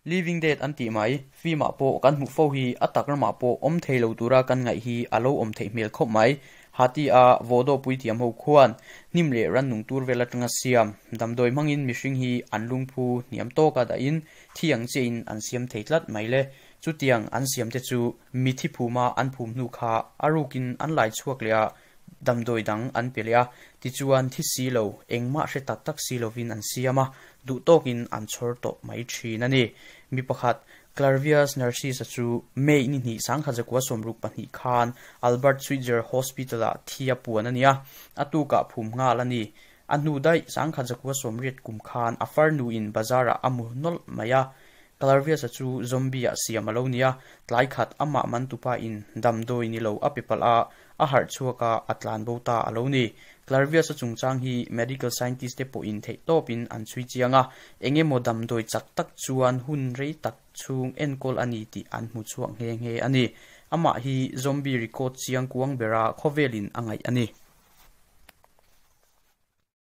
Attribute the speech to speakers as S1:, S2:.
S1: Living Dead an tih mai, film ah pawh kan hmuh fo hi a tak ramah pawh awm thei lo tura kan ngaih hi a lo awm theih hmel khawp mai. Hati a Vodo puithiam ho khuan hnim leh rannung tur vel atanga siam damdawi hmangin mihring hi an lungphu hniam tawka dahin thi ang chiahin an siam thei tlat mai le. Chutiang an siam te chu mithi phuma an phum hnu kha a rukin an lai chhuak leh a, damdawi dang an pe leh a, tichuan thi si lo, engmah hre tak tak si lovin an siam a, duh tawkin an chhawr tawh mai thin a ni. Mi pakhat, Clairvius Narcisse-a chu May ni hnih 1962 khan Albert Schweitzer Hospital-ah thi a puan a ni a, a tukah phum nghal a ni. A hnu daih 1980 kum khan a farnuin bazar-ah a mu nawlh mai a, Clairvius-a chu zombie-ah siam a lo ni a, tlai khat amah man tupa in damdawi ni lo a pe palh a, a harh chhuak a, a tlan bo ta a lo ni. Clairvius-a chungchang hi medical scientist te pawhin theih tawpin an chhui chiang a, eng emaw damdawi chak tak chuan hun rei tak chhung enkawl a ni tih an hmu chhuak nghe nghe a ni. Amah hi zombie record chiang kuang bera khawvelin a ngaih a ni.